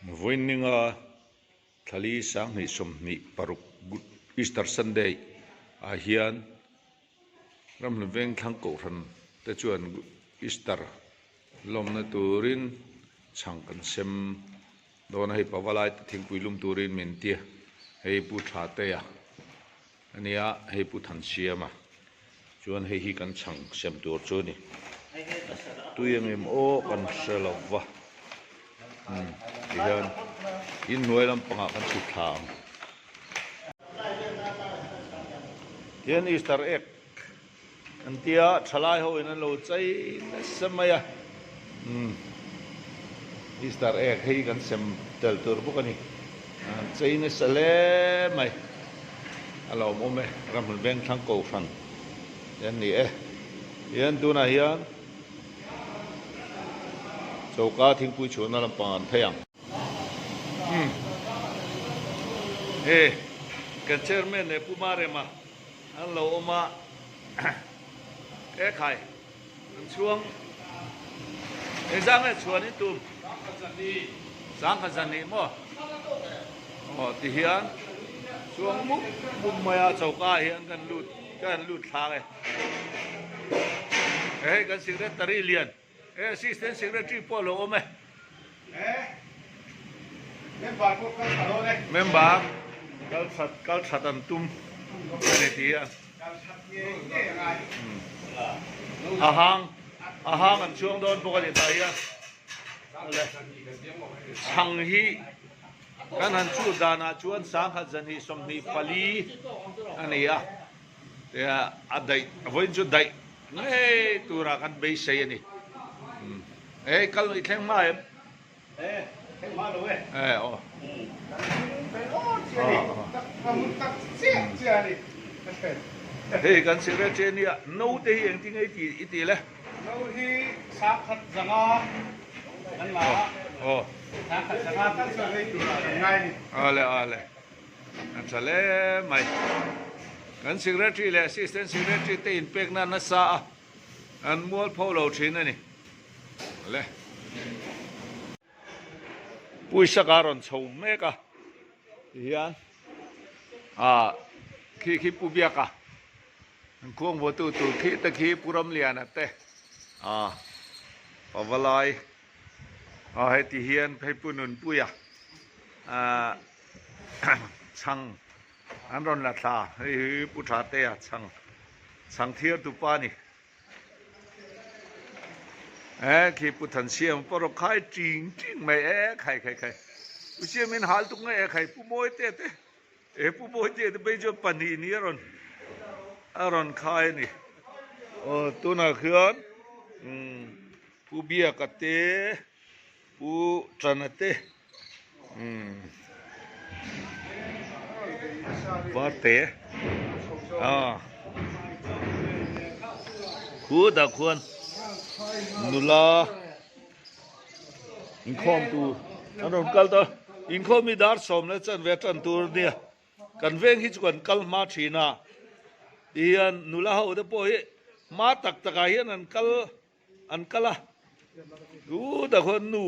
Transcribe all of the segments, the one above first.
Vawiinninga thlali 2026 Good Easter Sunday ah hian Ramhlun Vengthlang Kohhran te chuan Easter lawmna turin chhang kan sem dawn a, hei pavalai te thingpui lum turin min ti a, hei Pu Thatea A nia, hei Pu Thansiama chuan hei hi kan chhang sem tur chu a ni. Tui ang em aw kan hre lo va, umm tihian inhnuai lampangah kan chhuk thla ang. Tihian Easter egg An tia thalai ho in an lo chei nasa mai a, umm Easter egg hei kan sem tel tur bawk a ni, an chei nasa hle mai, a lawmawm e, Ramhlun Vengthlang Kohhran te an ni e, tihian tunah hian choka thingpui chhuahna lampang an phei ang. Umm hei kan chairman leh Pu Marema. An lo awm a, e khai an chhuang engzah nge chhuan in tum? Sangkhat zan nih maw? Aw ti hian chhuang mup mup mai a choka ah hian kan lut kan lut thlak e. Hei kan secretary lian. He Assistant Secretary pawh a lo awm e. Member kal that kal that an tum a ni ti a. A hang a hang an chhuang dawn bawk a ni ta hian. Chhang hi kan han chhut danah chuan 1224 a ni a. A daih vawiin chu daih ngei tura kan beisei a ni. Hei kal i thleng hma em? E thleng hma lo e. E aw. Kan chiah a ni. Hei kan secretary a nia no te hi engtin nge i tih le? No hi 1500 kan la a. Aw. 1500 tal chuan hei turah kan ngai a ni. Awle awle. A tha hle mai. Kan Secretary leh Assistant Secretary te inpekna nasa a, an mualpho lo thin a ni. Le. Puisaka a rawn chho mek a, tihian ah khi khi Pu Biaka an khuang vuatu tur khi te khi Pu Ramliana te ah Pavalai Aw heti hian pheipu nunpuia ah chhang an rawn la thla hei hi pu tha te a chhang chhang thiar tu pa a ni e khi pu thansiam pawh rawh khai ting ting mai e khai khai khai pu siam in hal tuk nge e khai pu mawi te te. He Pu Bawitea te phei chuan pahnih ni a rawn a rawn khai a ni. Aw tunah khian umm Pu Biaka te Pu Tana te umm Varte ah khutah khuan nula. Inkhawm tur an rawn kal ta inkhawm hi dar sawm leh chan ve tan tur ania kan veng hi chu kan kal hma thin a tihian nula ho te pawh hi hma tak tak ah hian an kal an kal a chutah khuan nu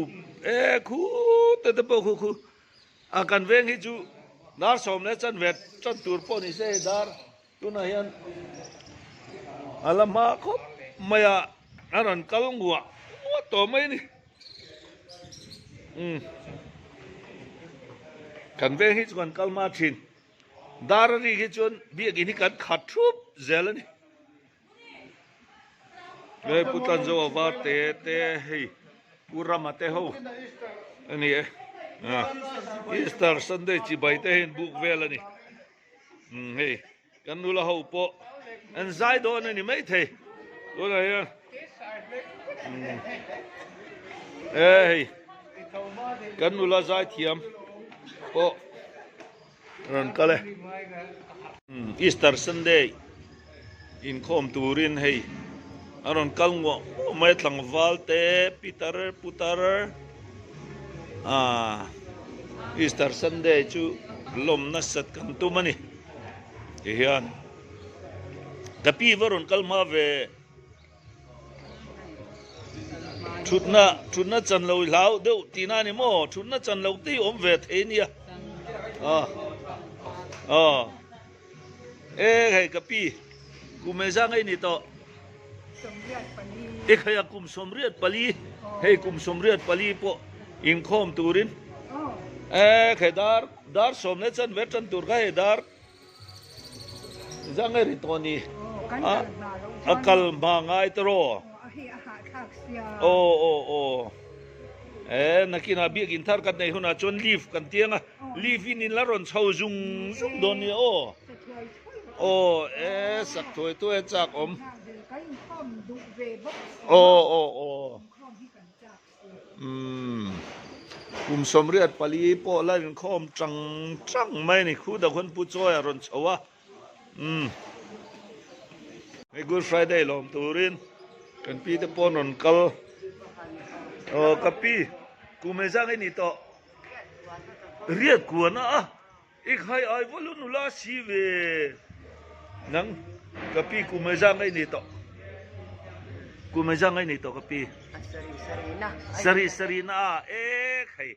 e khute te pawh khu khu a kan veng hi chu dar sawm leh chan ve tan tur pawh ni se dar. Tunah hian a la hma khawp mai a, a rawn kal nguah nguah tawh mai a ni. Umm kan veng hi chu kan kal hma thin, dar a rik hi chuan biakin hi kan khat thup zel a ni. Hei Pu Tlanzoa var te te hei Pu Rama te ho a ni e, Easter Sunday chibai te hian buk vel a ni. Umm hei kan nula ho pawh an zai dawn a ni maithei tunah hian umm e hei kan nula zai thiam pawh rawn kal e umm Easter Sunday inkhawm turin hei a rawn kal nguah nguah mai a tlangval te pitar putar ah Easter Sunday chu lawm nasat kan tum a ni ti hian ka pi va rawn kal hma ve. Thutna thutna chan lo i hlau deuh tihna a ni maw? Thutna chan lo te hi awm ve thei a nia. Aw aw e hei ka pi kum engzah nge i nih tawh? I khaih a kum 84 hei kum 84 pawh inkhawm turin e khai dar dar sawm leh chan ve tan tur kha hei dar Zang nge ri tawh ni? A kal hma ngai ta rawh. Aw aw aw. E nakinah biakin thar kan nei hunah chuan leave kan tiang a, leave in in la rawn chho zung zung dawn nia aw. Aw e sak thuai thuai a chak awm. Aw aw aw. Umm kum 84 pawh la inkhawm tang tang mai a ni khu dak hun pu chawi a rawn chho a umm hei good friday lawm turin kan pi te pawn rawn kal aw ka pi kum engzah nge ni tawh riat kuan a i khai ai vawl u nula si ve nang ka pi kum e zang ei ni tawh kum e zang ei ni tawh ka pi sarih sarih na a e khai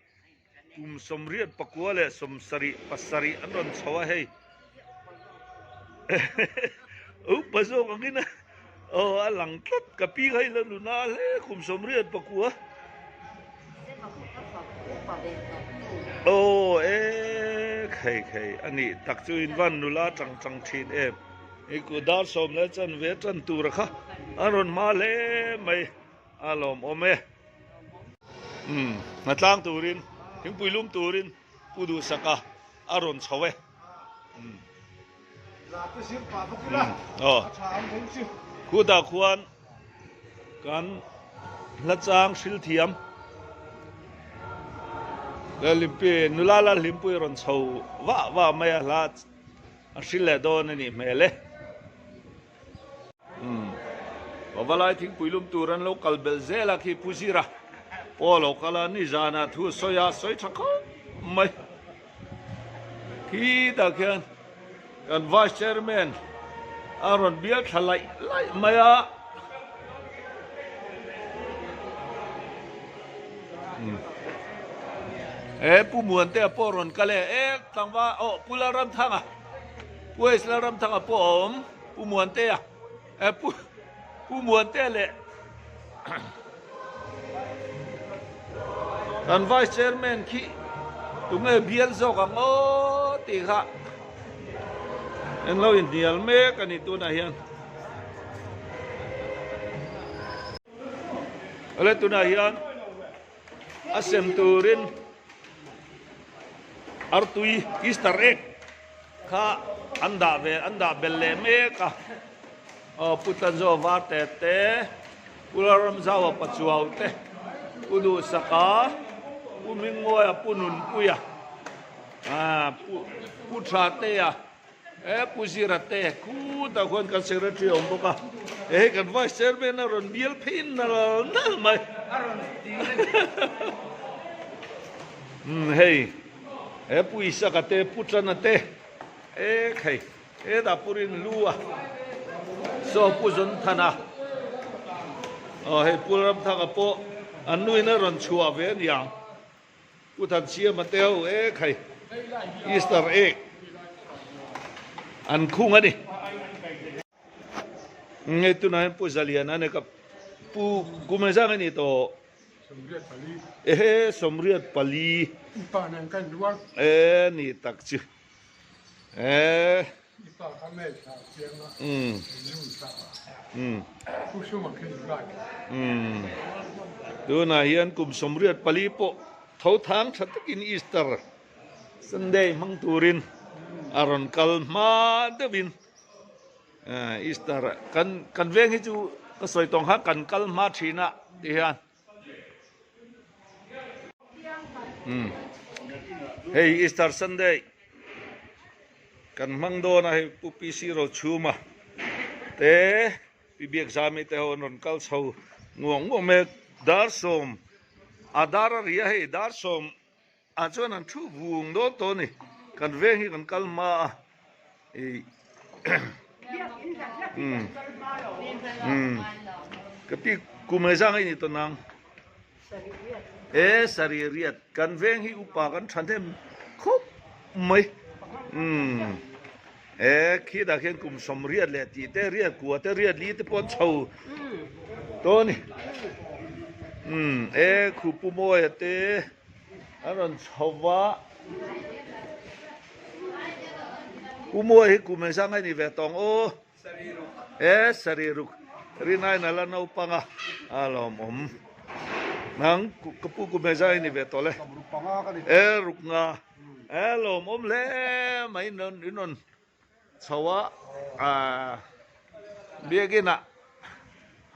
kum 89 leh 77 an rawn chho a hei upa zawk angin a aw a lang tlat ka pi khai la nuna hle kum 89. Aw e khei khei a nih tak chu in van nula tang tang thin em i ku dar sawm leh chan ve tan tur a kha a rawn hma hle mai a lawmawm e umm hnatlang turin thingpui lum turin pu duhsak a a rawn chho e umm aw khutah khuan. Kan hla chang hril thiam Lalhlimpuii nula Lalhlimpuii rawn chho vah vah mai a hla a hril leh dawn a nih hmel e. Umm Pavalai thingpui lum tur an lo kal belh zel a khi Pu Zira pawh a lo kal a nizanah thu a sawi a sawi tha khawp mai. Khitah khian kan Vice Chairman a rawn bial thla laih laih mai a. E Pu Muantea pawh rawn kal e, e tlangva aw Pu Lalramthanga, Pu H Lalramthanga pawh a awm Pu Muantea e Pu Pu Muantea leh Kan Vice Chairman khi tunge bial zawk ang aw tih kha englo inhnial mek a ni tunah hian. Awle tunah hian a sem turin artui Easter egg kha an dah ve an dah belh leh mek a. Aw Pu Tlanzaw Varte te, Pu Lalramzaua Pachuau te, Pu Duhsaka, Pu Hmingmawia, Pu Nunpuia, Pu Pu Thatea, e Pu Zira te khutah khuan kan Secretary a awm bawk a, he hei kan Vice Chairman a rawn bial phei nal nal mai. Umm hei he Pu Isaka te, Pu Tana te, e khai. Hetah purin lu a saw Pu Zawnthana aw hei Pu Ramthanga pawh an nuin a rawn chhuah ve aniang Pu Thansiama te ho ek hei Easter egg an khung a ni. Hei tunah hian Pu Zaliana a ni ka Pu Kumezang a ni tawh. Ehe 84. E ni tak chu. E. Umm. Umm. Umm. Tunah hian kum 84 pawh tho thang tha takin Easter Sunday hmang turin a rawn kal hma deuhin Easter kan kan veng hi chu ka sawi tawng kha kan kal hma thin a ti hian. Hei Easter Sunday kan hmang dawn a hei Pu PC Rochhuma te Pi Biakzami te ho an rawn kal chho nguang nguang mai a dar sawm a dar a ri a hei dar sawm ah chuan an thu vung dawn tawh a ni kan veng hi kan kal hma a ih umm umm ka pi kum leh zang a ni tawh nang. E sarih riat kan veng hi upa kan thahnem khawp mai. Umm e khitah khian kum sawmriat leh tih te riat kua te riat li te pawh an chho tawh a ni. Umm e khupu mawia te an rawn chho va. Pu Mawia hi kum engzah ngai ni ve tawng aw. E sarih ruk rinai nala naupang a a lawmawm. Nang ka pu kum engzah ngai ni ve tawh le. E ruk nga e lawmawm hle mai in rawn chho a biakin ah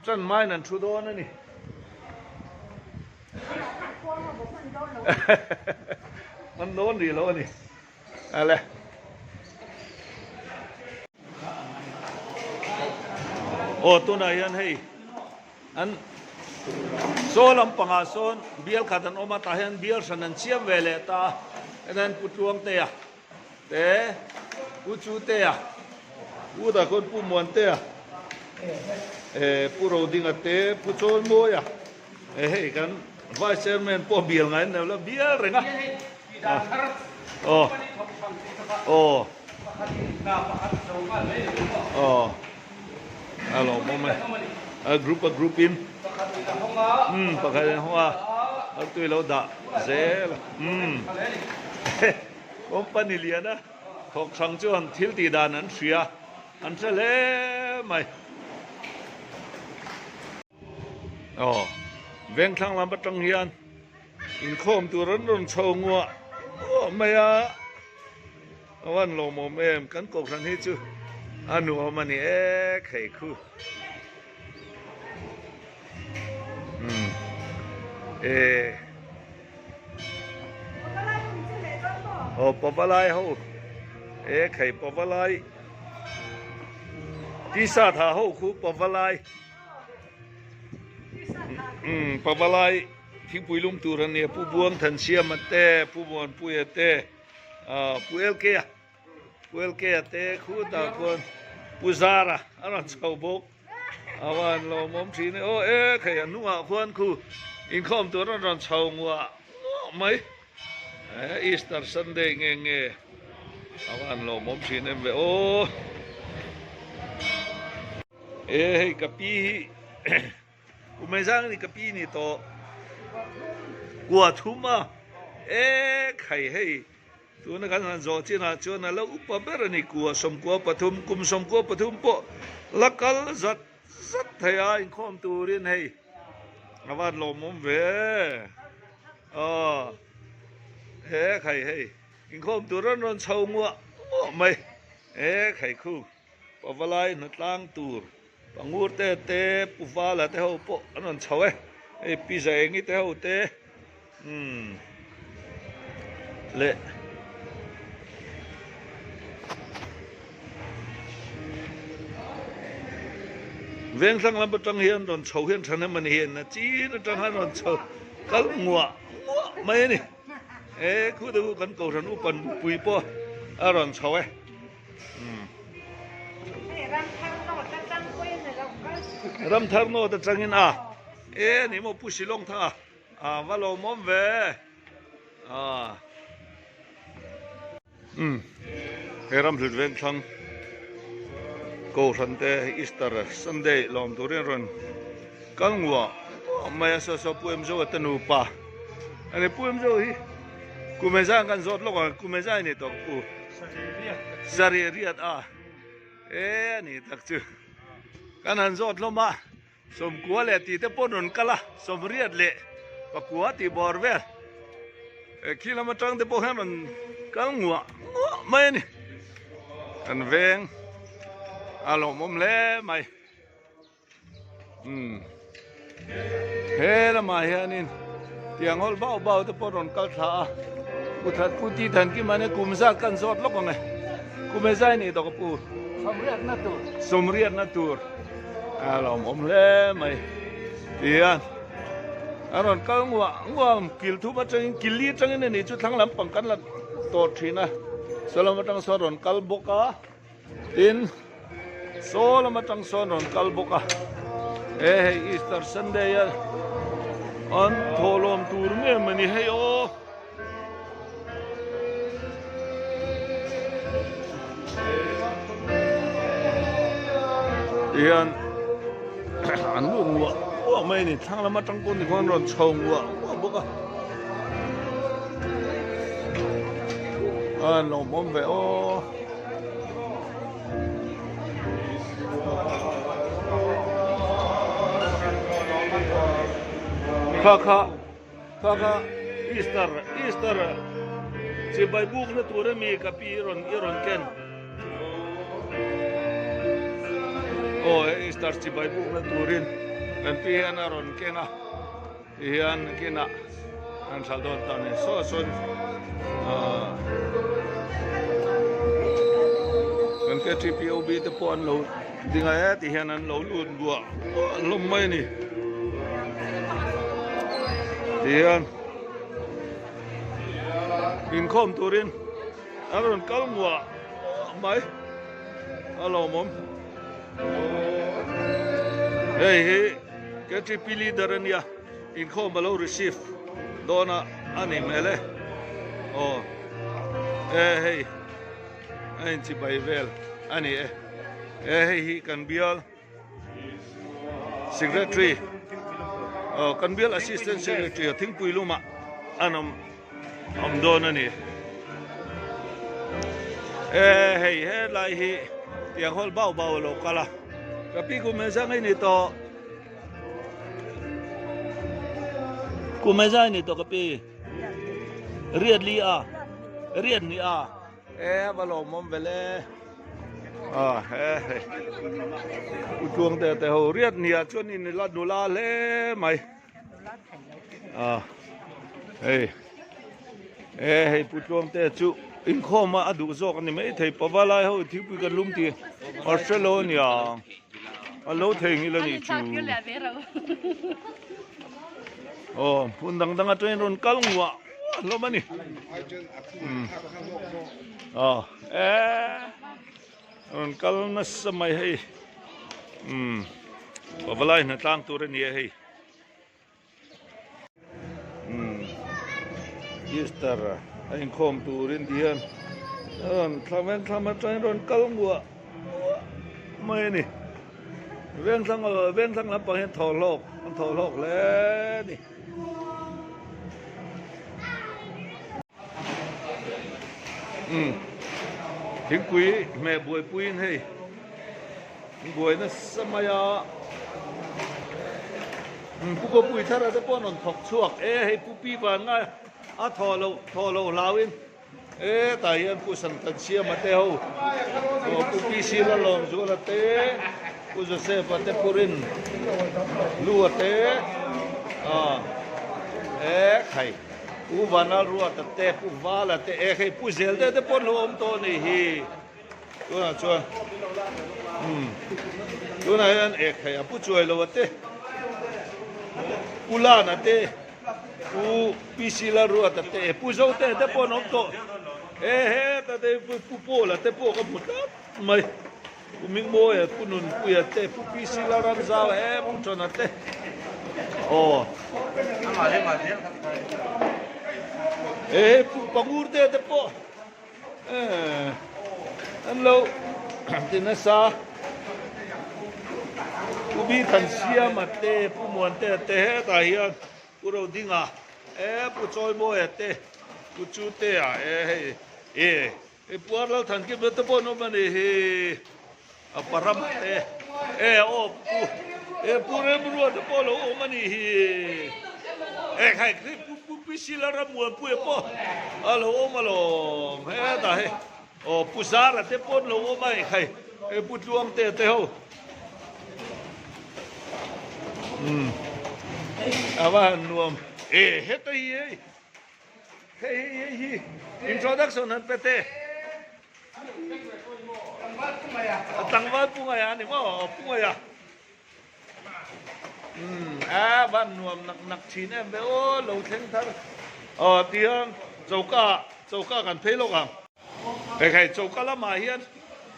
Chan maiin an thu dawn a ni. An dawn rih lo a ni. Ale. Aw tunah hian hei an saw lampangah sawn bial khat an awm a tah hian bial hran an siam ve leh ta a heta hian Pu Tluangtea Te, Pu Chutea, Pu Dakhawn, Pu Muantea, eh, Pu Rodinga te, Pu Chawlmawia, eh hei kan Vice Chairman pawh bial ngai an nei lo, bial reng a. Aw, aw, aw, a lawmawm e, a group a group in, umm pakhat in a hawng a, a tui lo dah zel a, umm. Company liana thawk hrang chuan thil tih dan an hria, an hre hle mai. Aw, vengthlang lam atang hian inkhawm tur an rawn chho nguah nguah mai a, a van lawmawm em, kan kohhran hi chu a nuam a ni e khei khu. Umm e. Aw pavalai ho e khai pavalai t-shirt ha ho khu pavalai umm pavalai thingpui lum tur a nia pu Buang Thansiama te pu Muanpuia te ah pu LK a pu LK a te khutah khuan pu Zara a rawn chho bawk. A van lawmawm thin e aw e khei a hnungah khuan khu inkhawm tur an rawn chho nguah nguah mai e Easter Sunday nge nge a van lawmawm thin em ve aw e hei ka pi hi Kumezang ni ka pi ni tawh kua thum a e khai hei Tuna kan han zawh chinah chuan a lo upa ber a ni kua 13, kum 13 pawh la kal zat zat thei a inkhawm turin hei a van lawmawm ve aw he khai hei inkhawm tur an rawn chho nguah nguah mai he khai khu pavalai hnatlang tur pangur te te puvala te ho pawh an rawn chho e hei pi zaengi te ho te. Umm leh Vengthlang lam atang hian rawn chho hian thahnem a ni hian a chin atang hian rawn chho kal nguah nguah mai a ni e khu te khu kan kohhran upan pui pawh a rawn chho e umm Ramthar nawt atangin a e ni maw Pu Shillong thang a. A va lawmawm ve a. Umm he ram hlut veng thlang Kohhran te Easter Sunday lawm turin rawn kal nguah nguah mai a saw saw Pu Emzoa te nupa a ni Pu Emzoa hi kum engzah kan zawt lawk ang kum engzah a ni tawh Pu Sarih riat a e a ni tak chu kan han zawt hlawm a. 90 leh tih te pawh rawn kal a, 89 tih bawr vel khi lam atang te pawh hian rawn kal nguah nguah mai a ni. Kan veng a lawmawm hle mai. Umm he lamah hianin tiang hawlh bauh bauh te pawh rawn kal thla a, Pu That Pu Ti Than Kim ane kum zat kan zawt lawk ang e. Kum e zai ni tawh ka pu. Sawmriatna tur. Sawmriatna tur. A lawmawm hle mai tihian a rawn kal nguah nguah ang kil thum atangin kil li atangin a ni chu thlang lampang kan la tawt thin a saw lam atang sawn rawn kal bawk a tin saw lam atang sawn rawn kal bawk a he hei Easter Sunday a. An thawhlawm tur nge mawni hei aw. Tihian an lut nguah nguah mai a ni thlang lam atang pawh nikhawn an rawn chho nguah nguah bawk a a lawmawm ve aw. Kha kha kha kha Easter Easter chibai buk na tur ami ka pi i rawn i rawn ken aw Easter chibai buk na turin kan pi hian a rawn ken a tihian kinah kan hralh dawn ta a ni saw sawn ah kan K3POB te pawh an lo ding a he tihian an lo lut buah buah hlawm mai a ni tihian inkhawm turin an rawn kal muah muah mai a lawmawm hei hi. KTP leader a nia, inkhawm a lo receive dawn a a ni hmel e. Aw e hei a inchibai vel a ni e. E hei hi kan bial secretary aw kan bial assistant secretary a thingpui lumah an awm awm dawn a ni. E hei helai hi tiang hawl bau bau a lo kal a. Ka pi kum engzah nge ni tawh? Kum engzah nge ni tawh ka pi? Riat li a. Riat ni a. E va lawmawm ve le. Ah he hei. U tluang te te ho riat ni ah chuan in la nula hle mai. Ah hei e hei pu tluang te chu inkhawm a a duh zawk a ni mai thei pava lai ho thingpui kan lum tih a hre lo a nia a lo thei ngil a nih chu aw hmun dang dang atangin rawn kal nguah nguah hlawm a ni aw e rawn kal nasa mai hei umm pava lai hnatlang tur a ni a hei. Easter a inkhawm turin ti hian a rawn thla vengthlam atangin rawn kal nguah nguah mai a ni. Vengthlang vengthlang lampang hian thaw hlawk an thaw hlawk hle a ni. Umm thingpui hmeh buaipuiin hei. Buai nasa mai a, Pu Kawpui thar a te pawh an rawn thawk chhuak e, hei Pu Pi van ngai a thaw loh thaw loh hlau in e tah hian Pu Santan Siama te ho aw Pu Pi Sila Lawmzuala te Pu Joseph a te Pu Rin Lu a te a e khai Pu Vanlalruata te Pu Vala te e hei Pu Zelte te pawh an lo awm tawh a nih hi. Tunah chuan umm tunah hian ek theih a pu chuai lo a te pu Lana te pu PC Lalruata te pu Zote te pawh an awm tawh he heta te pu Paula te pawh ka hmu tlat mai pu Mingmawia pu Nunpuia te pu PC Lalramzau he pu Thana te aw he pu Pangurte te pawh. An lo ti nasa Pu Bithan Siama te Pu Muantea te hetah hian Pu Rodinga e Pu Chawimawia te Pu Chutea e hei e hei Pu Arlalthankima te pawh an awm a ni hi a param te e aw pu e pu Remrua te pawh lo awm a nih hi e khai khi pu pu Priscilla Rammuanpuia pawh a lo awm alawm hetah hei aw pu Zara te pawh an lo awm a e khai e pu Tluangte te ho umm a va han nuam e heta hi hei hei hei hi introduction han pe teh. A tlangval pu ngaia a ni maw? Pu ngaia. Umm a van nuam nak nak thin em ve aw lo thleng thar. Aw tihian choka choka kan phei lawk ang. Hei hei choka lamah hian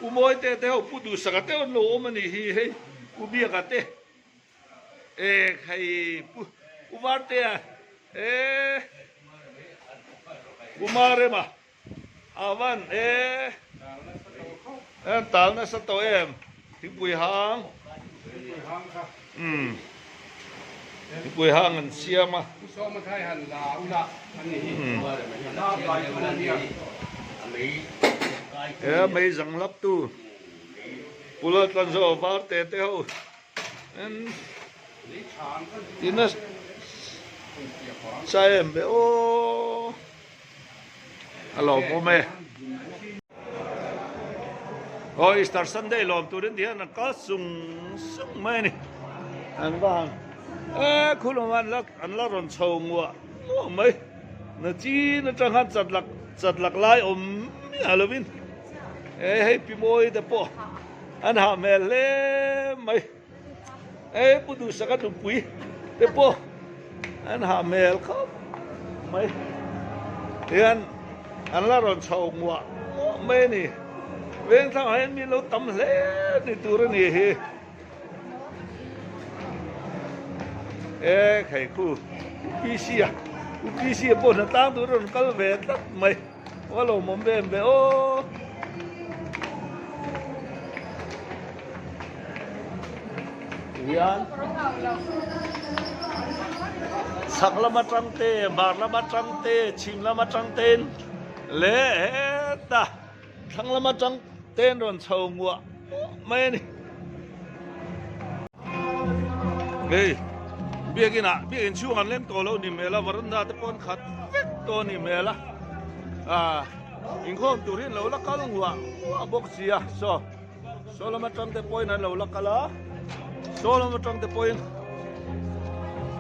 Pu Mawite te ho Pu Duhsaka te an lo awm a nih hi hei Pu Biaka te. Ek hei pu U Vartea e U Marema a van e an tal nasa tawh em thingpui hang umm thingpui hang an siam a. E mei zang lap tu pula tlan zawh Varte te ho Tina sa em ve aw a lawmawm e. Aw Easter Sunday lawm turin ti hian an kal sung sung mai a ni. An va han e khulawm an la an la rawn chho nguah nguah mai. Na chin atang khan chat lak chat lak lai awm miah lovin e hei pi mawi te pawh An hah hmel hle mai. Ei Pu Duhsaka nupui te pawh an hah hmel khawp mai. Tihian an la rawn chho nguah nguah mai a ni. Vengthlang ah hian mi lo tam hle ni tur a ni hi. E khai khu U PC a U PC a pawh hnatlang tur a rawn kal ve tlat mai. Aw lo mawm ve em ve aw. Hian chhak lam atang te hmar lam atang te chhim lam atang ten leh heta thlang lam atang ten rawn chho nguah nguah mai a ni. Hei biakin ah biakin chhung an leng tawh lo ni hmel a varanda te pawh an khat vek tawh a ni hmel a ah inkhawm tur hi an lo la kal nguah nguah bawk si a saw saw lam atang te pawhin an lo la kal a saw lam atang te pawhin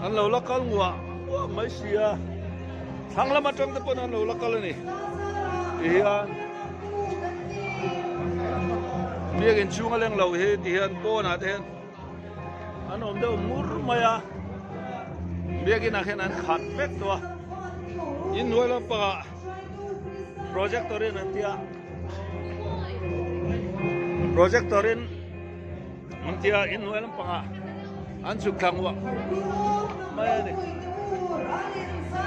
an lo la kal nguah nguah mai si a thlang lam atang te pawhin an lo la kal a ni tihian. Biakin chhunga leng lo hi ti hian pawnah te hian an awm deuh ngur mai a biakin ah khian an khat vek tawh a inhnuai lampangah projector in an tia projector in an tia inhnuai lampangah an chhuk thla nguah mai a ni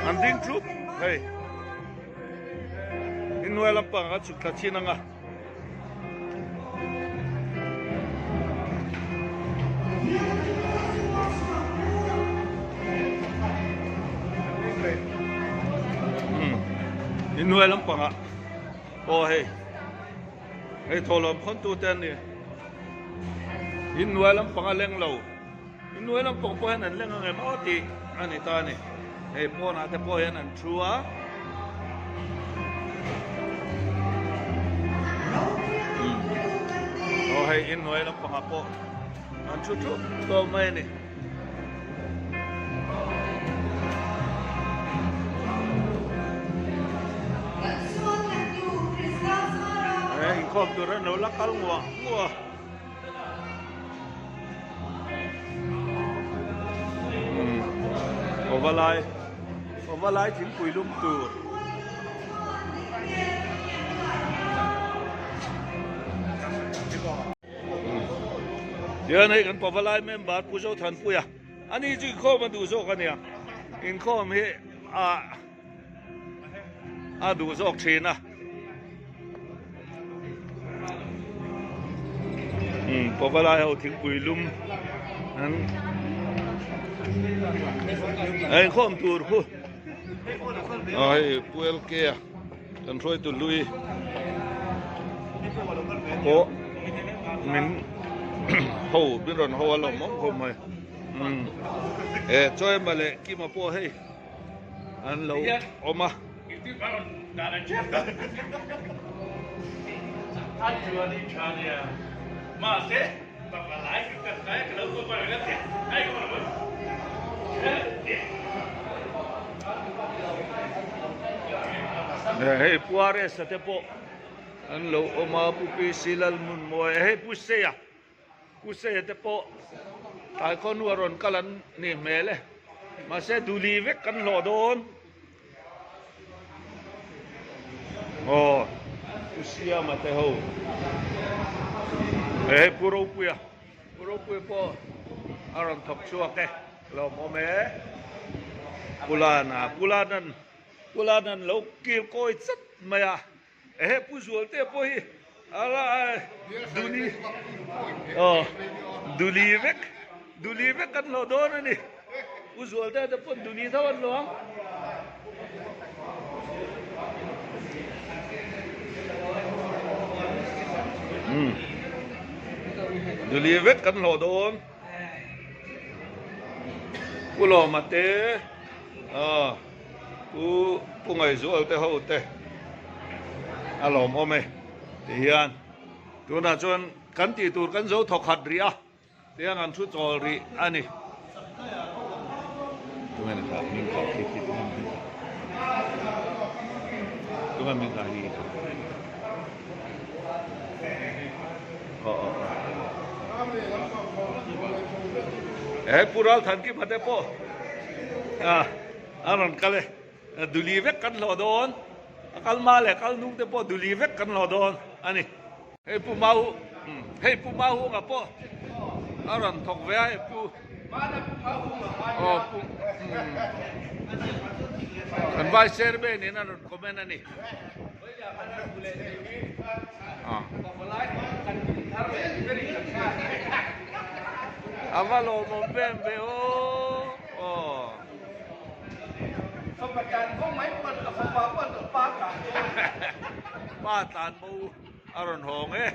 an ding thup hei. Inhnuai lampang a chhuk thla chin ang a. Inhnuai lampangah aw hei hei thawhlawm khawntu te an ni. Inhnuai lampang a leng lo. Inhnuai lampang pawh hian an leng ang em aw tih a ni ta a ni. Hei pawnah te pawh hian an thu a. Aw hei inhnuai lampangah pawh an thu thup tawh mai a ni. He inkhawm tur an lo la kal nguah nguah a. Awvalai Awvalai thingpui lum tur. Tichuan hei kan Pavalai member Pu Zothanpuia ani chu inkhawm a duh zawk a nia inkhawm hi ah a duh zawk thin a umm pavalai ho thingpui lum an a inkhawm tur khu a hei pu LK a kan hruaitu hlui pawh min ho min rawn ho a lawm awm khawp mai umm e chaw emaw leh kima pawh hei. an lo awm a. Hei Puares a te pawh an lo awm a Pu PC Lalmunmawia hei Pu Seia Pu Seia te pawh tlai khawhnu a rawn kal an ni hmel e. Mahse duli vek kan hlawh dawn. Aw Pu Siama te ho. He Pu Ropuia. Pu Ropuia pawh a rawn thawk chhuak e. Lawmawm e. Pulana Pulanan Pulanan lo kil kawi chat mai a ehe Pu Zualte pawh hi ala duli aw duli vek duli vek kan hlawh dawn a ni Pu Zualte te pawn duli tho an hlawh ang. Duli vek kan hlawh dawn. Pu Lawma te aw Pu Pu Ngaihzual te ho te a lawmawm e ti hian tunah chuan kan tih tur kan zo thawk khat rih a tiang an thu chawl rih a ni. He Pu Ralthankima te pawh a rawn kal e, duli vek kan hlawh dawn, a kal hma leh kal hnung te pawh duli vek kan hlawh dawn a ni. Hei Pu Mau hei Pu Mahunga pawh a rawn thawk ve a hei Pu aw Pu kan Vice Chairman in a rawn comment a ni. A va lawmawm vem ve aw. Pa tlan bo a rawn hawng e.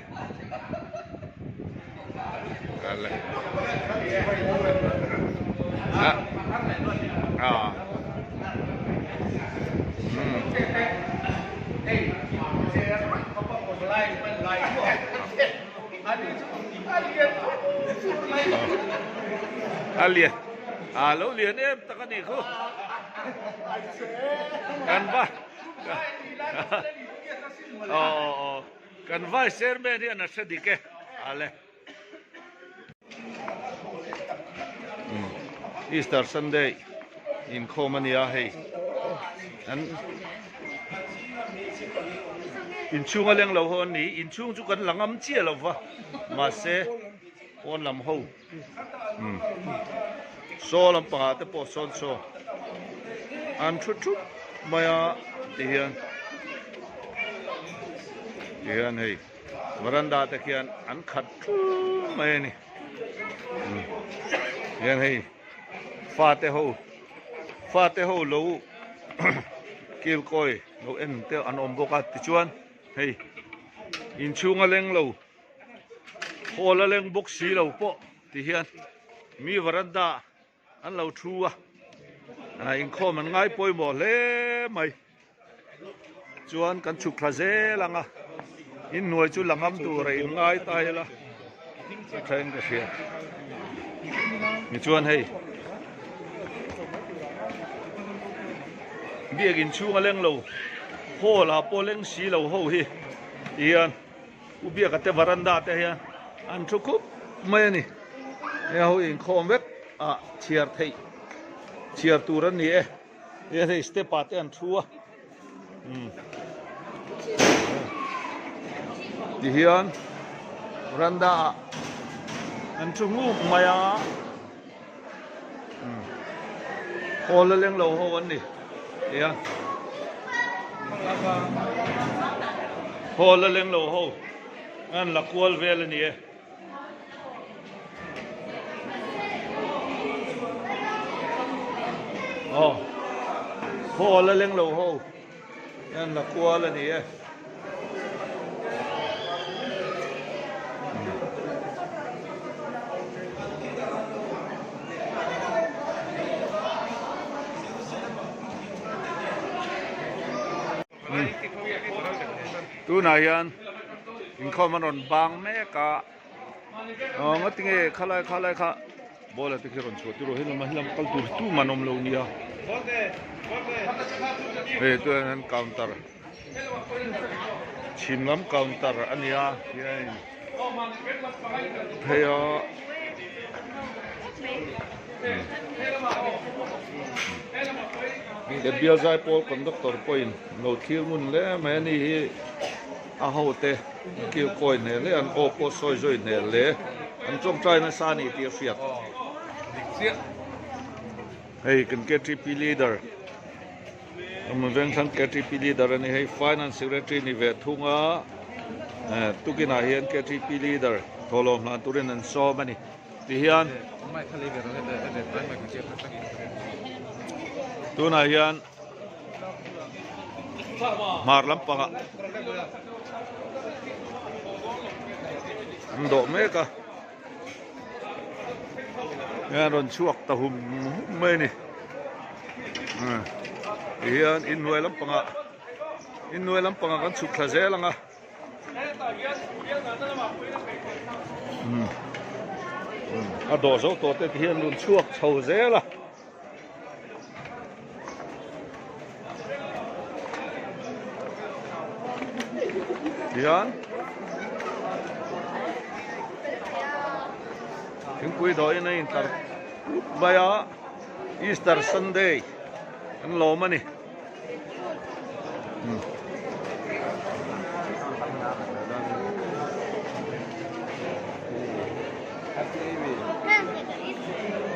A lian a lo lian em tak a nih khu kan va aw kan vice chairman hian a hre dik e ale. Easter Sunday inkhawm a nia hei an inchhung a leng lo ho an ni inchhung chu kan la ngam chiah lo va mahse pawn lam ho saw lampangah te pawh sawn saw an thu thup mai a tihian tihian hei. Veranda te khian an khat thum mai a ni hian hei fate ho fate ho lo kilkawi lo en te an awm bawk a tichuan hei inchhung a leng lo hall a leng bawk si lo pawh ti hian mi veranda an lo thu a inkhawm an ngai pawimawh hle mai. Chuan kan chhuk thla zel ang a, inhnuai chu la ngam tur a inngai ta ila a tha in ka hria. Tichuan hei biakin chhung a leng lo, hall ah pawh leng si lo ho hi tihian u biaka te varanda te hian an thu khup mai a ni. Hei ho inkhawm vek ah chhiar theih chhiar tur an ni e. He hei step ah te an thu a umm tihian veranda ah an thu nghuk mai a umm hall a leng lo ho an ni tihian hall a leng lo ho an la kual vel a ni e. Aw hall a leng lo ho hian la kual a ni e. Tunah hian inkhawm an rawn bang mek a aw ngatinge khalai khalai kha ball a te khi rawn chhuah tur aw helam helam kal tur hi tumah an awm lo nia hei tunah hian counter chhim lam counter a nia hianin phei a. He bial zai pawl conductor pawhin lo thlir ngun hle mai a ni hi a ho te kil kawi hneh hle an aw pawh sawi zawi hneh hle an tawngtai nasa a ni tih a hriat. Hei kan KTP leader Vengthlang KTP leader a ni hei finance secretary ni ve thung a tukinah hian KTP leader thawhlawm hlan turin an sawm a ni tihian tunah hian hmar lampangah an dawh mek a. Hian rawn chhuak ta hum hum mai a ni tihian inhnuai lampangah inhnuai lampangah kan chhuk thla zel ang a a dawh zo tawh te tihian rawn chhuak chho zel a. Tihian thingpui dawhin a intlar put mai a Easter Sunday an lawm a ni.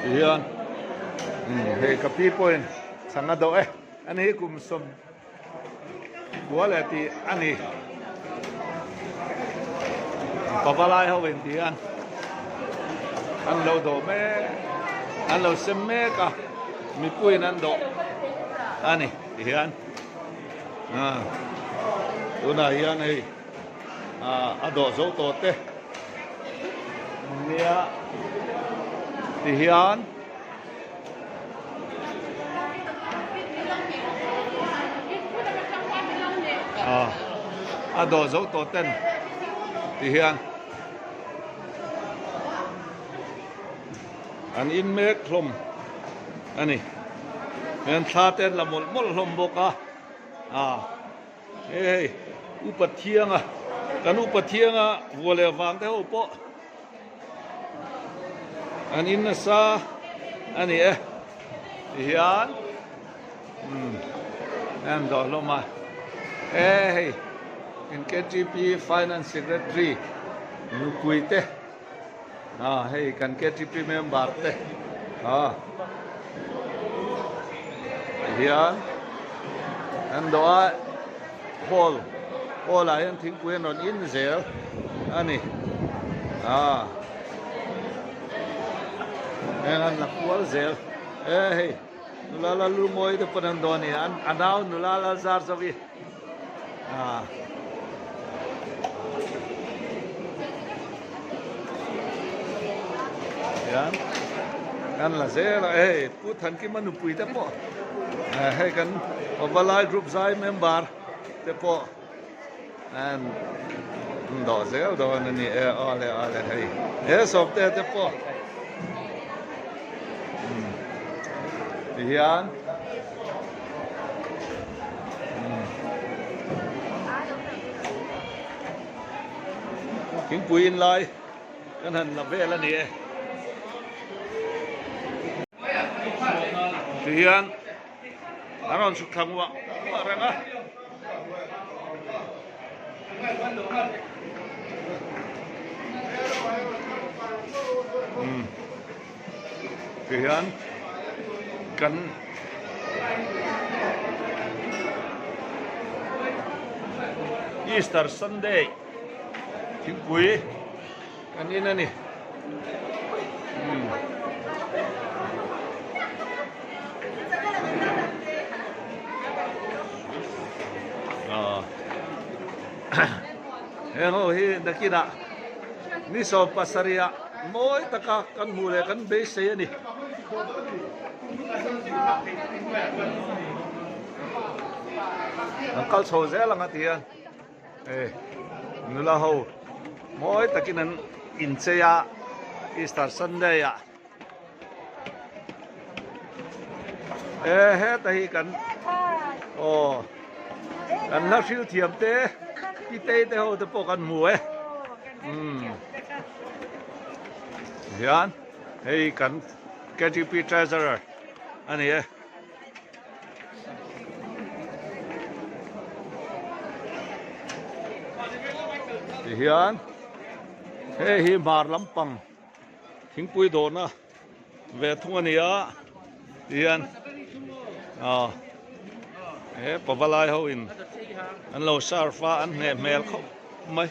Tihian hei ka pi pawhin chhang a dawh e ani hi kum sawm kua leh tih a ni pavalai ho in tihian an lo dawh mek an lo sem mek a mipuiin an dawh a ni tihian tunah hian hei a dawh zo tawh te nia tihian a dawh zo tawh ten tihian an in mek hlawm a ni hian thla te an la mawlh mawlh hlawm bawk a ah hei hei upa thianga kan upa thianga vua leh vang te ho pawh an in nasa a ni e tihian umm an dawh hlawm a e hei in K_T_P finance secretary nupui te. Ah hei kan KTP member te ah hian an dawh a hall hall ah hian thingpui an rawn in zel a ni ah heng an la kual zel e hei nula la lungawi te pawn an dawh a ni a nau nula la zar zo hi. Ah. Hian kan la zel a hei Pu Thankima nupui te pawh hei kan Pavalai group zai member te pawh an dawh zel dawn a ni e awle awle hei he sawmte te pawh tihian. Thingpui in lai kan han la vel a ni e. Tihian an rawn chhuk thla nguah nguah reng a. Tihian kan Easter Sunday thingpui kan in a ni. Heng ho hi nakinah ni 70 ah mawi taka kan hmuh leh kan beisei a ni. An kal chho zel ang a ti a, hei nula ho mawi takin an inchei a Easter Sunday ah. E heta hi kan aw kan hla hril thiam te pitei te ho te pawh kan hmu e umm hian hei kan K_T_P treasurer a ni e. Tihian hei hi hmar lampang. Thingpui dawrna ve thung a ni a. Tihian aw he pavalai ho in an lo serve a an hneh hmel khawp mai.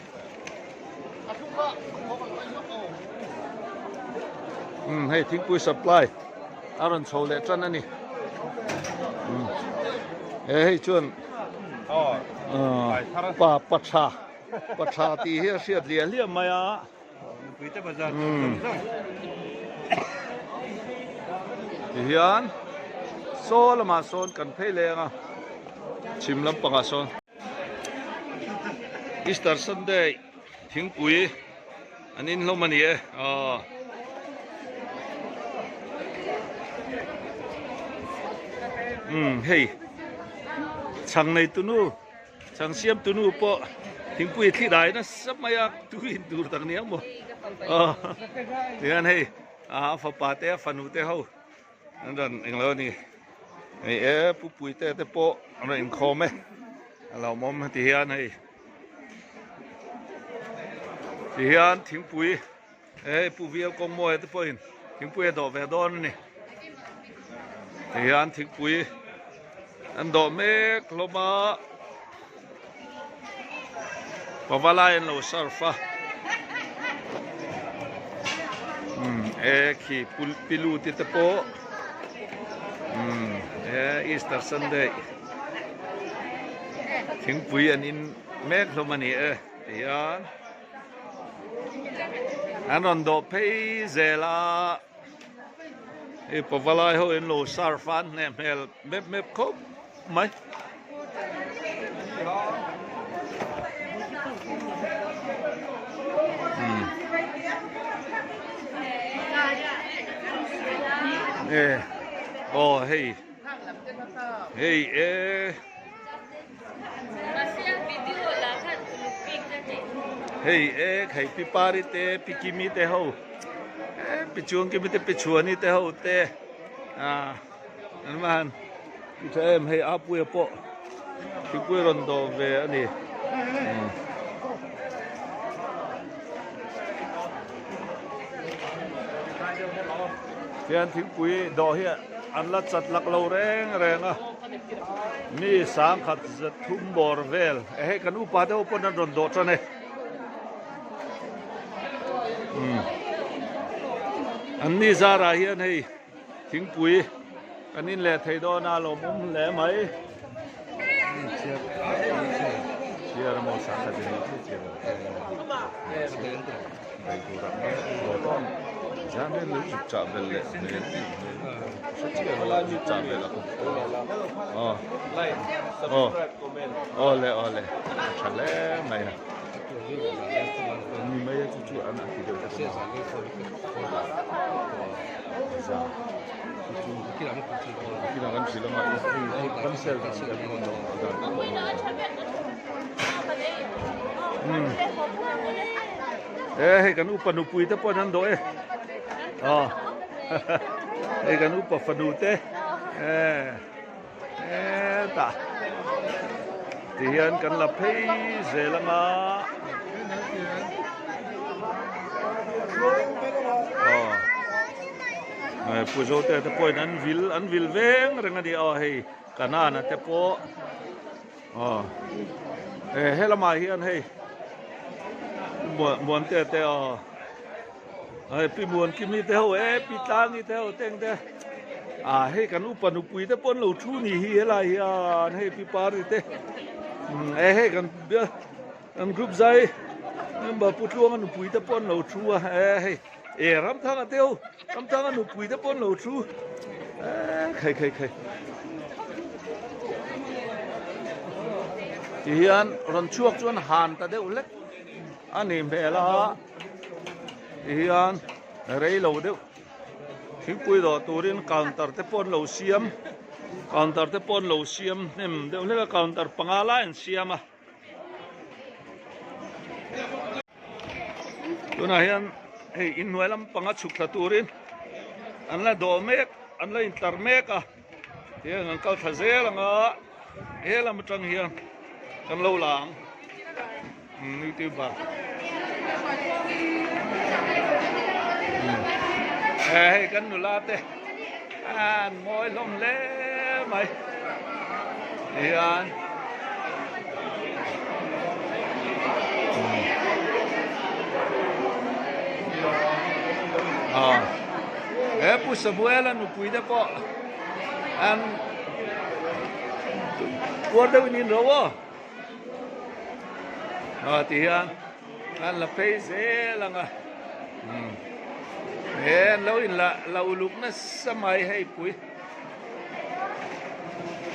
Umm hei thingpui supply a rawn chho leh tan a ni. Umm he hei chuan pa pa tha pa tha tih hi a hriat liah hliah mai a. Tihian saw lamah sawn kan phei leng a chhim lampangah sawn Easter Sunday thingpui an inhlawm a ni e aw. Umm hei chhang nei tunu. Chhang siam tunu pawh thingpui thli dai nasa mai a, tui in tur tak nia maw. Aw tihian hei a fapa te a fanu te ho an rawn englo a ni. Hei e pu Puite te pawh an rawn inkhawm e a lo awm tihian hei tihian thingpui hei pu Vial Kawngmawia te pawhin thingpui a dawh ve dawn a ni. Tihian thingpui an dawh mek hlawm a pavalai an lo serve a umm e khi pilu te te pawh umm e Easter Sunday thingpui an in mek hlawm a ni e tihian an rawn dawh phei zel a. Hei pavalai ho in lo serve a an hneh hmel mep mep khawp mai. E aw hei hei e. Hei e khai pi pari te pi kimi te ho e pi chuang kimi te pi chhuani te ho te a an va han ti tha em hei a puia pawh thingpui rawn dawh ve a ni. Hian thingpui dawh hi an la chat lak lo reng reng a. Mi sangkhat zathum bawr vel e hei kan upa deuh pawn an rawn dawh tan e. Umm an ni zarah hian hei thingpui kan in leh thei dawn a lawmawm hle mai. E hei kan upa nupui te pawh an dawh e aw hei kan upa fanu te e hetah tihian kan la phei zel anga aw pu zote te pawhin an vil an vil veng reng a ni aw hei kanana te pawh. Aw e helamah hian hei Muante te aw hei pi Muankimi te ho e pi Tlangi te ho teng te ah hei kan upa nupui te pawh an lo thu ni hi helai hian hei pi Pari te e hei kan kan group zai member Pu Tluanga nupui te pawh an lo thu a e hei e Ramthanga te ho Ramthanga nupui te pawh an lo thu e khai khai khai. Ti hian rawn chhuak chuan han ta deuh hlek a ni hmel a ti hian rei lo deuh thingpui dawh turin counter te pawh an lo siam counter te pawh an lo siam hnem deuh hlek a counter panga lai an siam a. Tunah hian hei inhnuai lampanga chhuk thla turin an la dawh mek an la intlar mek a tihian an kal thla zel ang a he lam atang hian kan lo la ang youtuber hei kan nula te. An mawi hlawm hle mai hian ah he Pu Samuel a nupui te pawh an puar deuhin in ro aw ah ti hian an la phei zel ang a he an lo in la la uluk nasa mai hei pui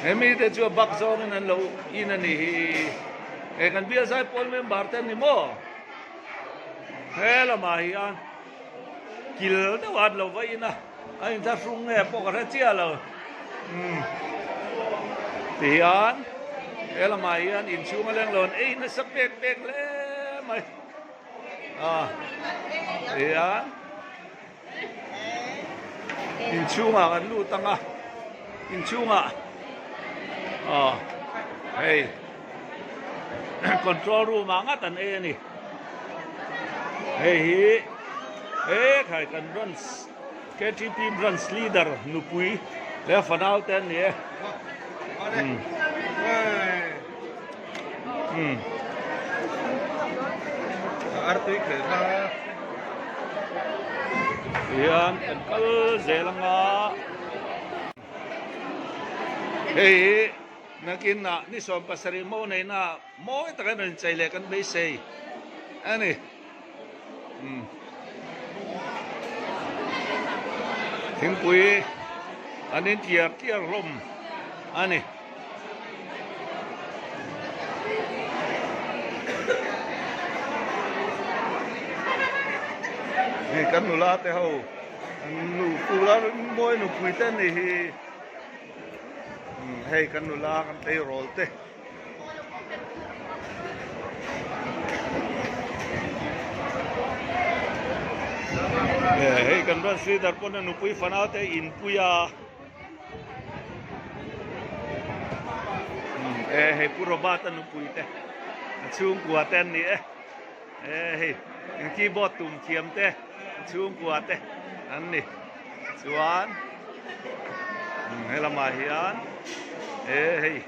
hemi te chu a bak zawngin an lo in a ni hi he kan bial zai pawl member te an ni maw he lamah hian kil deuh a an lo va in a a inthlahrung nge pawh ka hre chiah lo umm ti hian he lamah hian inchhung a leng lo an ei nasa pek pek hle mai a ti hian inchhungah kan lut ang a inchhungah aw hei control room ah ngat an ei a ni hei hi he khai kan branch K_T_P branch leader nupui leh fanau te an ni e umm umm. Hian kan kal zel anga hei hi nakin ah ni 17 mo neihna mawi taka rawn inchei leh kan beisei a ni. Thingpui an in tliar tliar hlawm a ni. Hei kan nula te ho an nu pula mawi nupui te ani hi hei kan nula kan tleirawl te. Hei kan rawn sri dar pawn a nupui fanau te inpui a e hei pu Robert a nupui te a chhungkua te an ni e e hei keyboard tum thiam te a chhungkua te an ni chuan helamah hian e hei.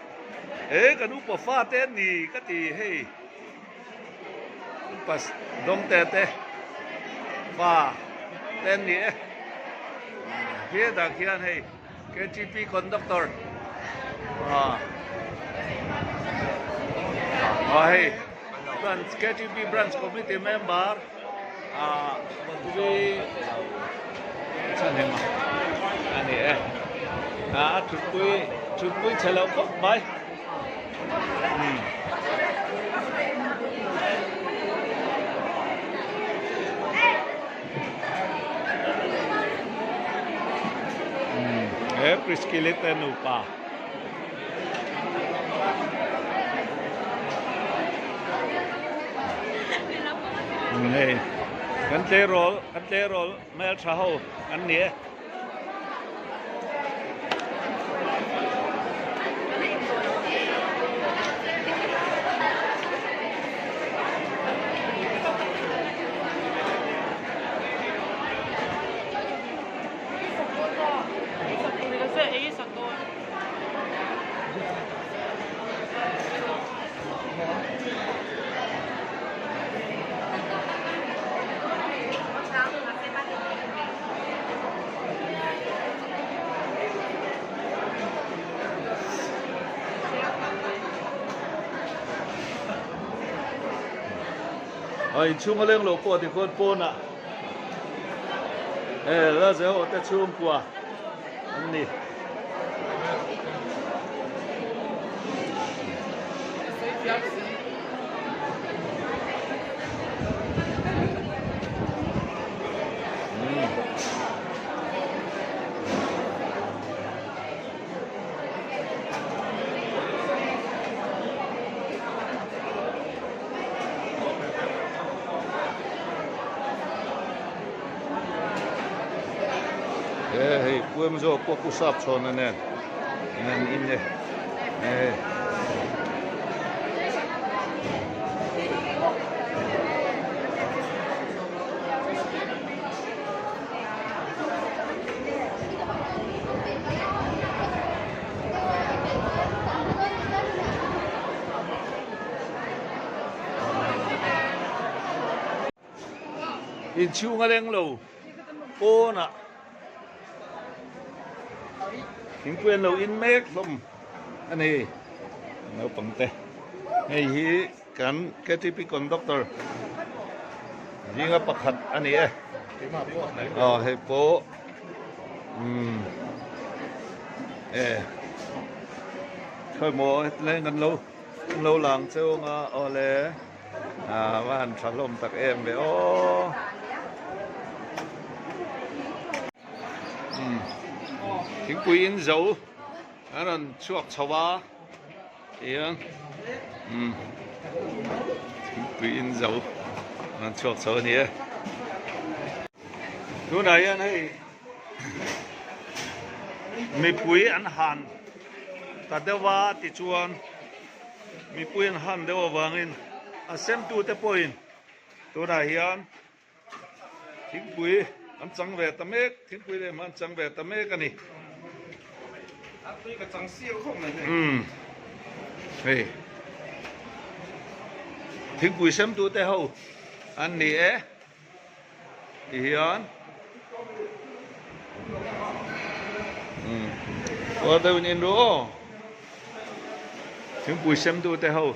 He kan upa fate an ni ka ti hei upa dawngte te fa te an ni e hetah khian hei K_T_P conductor ah ah hei branch K_T_P branch committee member ah Madhuri Chhanhima a ni e a thutpui thutpui chhe loh khawp mai umm. He Priscilla te nupa. Hei kan tleirawl kan tleirawl hmeltha ho an ni e. A inchhung a leng lo pawh tikhuan pawnah e la zeo te chhungkua an ni. He hei puem zawk pawh pu sap chhawn a nen an in e he. Inchhung a leng lo pawnah thingpui an lo in mek hlawm a ni naupang te hei hi kan ktp conductor zinga pakhat a ni e aw hei pawh umm e khawimaw hetlai kan lo kan lo lang cheu anga awle. A va han tha hlawm tak em ve aw. Thingpui in zo an rawn chhuak chho a tihian thingpui in zo an rawn chhuak chho a ni e. Tunah hian hei mipui an han ta deuh a tichuan. Mipui an han deuh avangin a semtute pawhin tunah hian thingpui an chang ve ta mek, thingpui leh hma an chang ve ta mek a ni. Umm hei thingpui semtute ho an ni e tihian umm uar deuhin in ru aw thingpui semtute ho.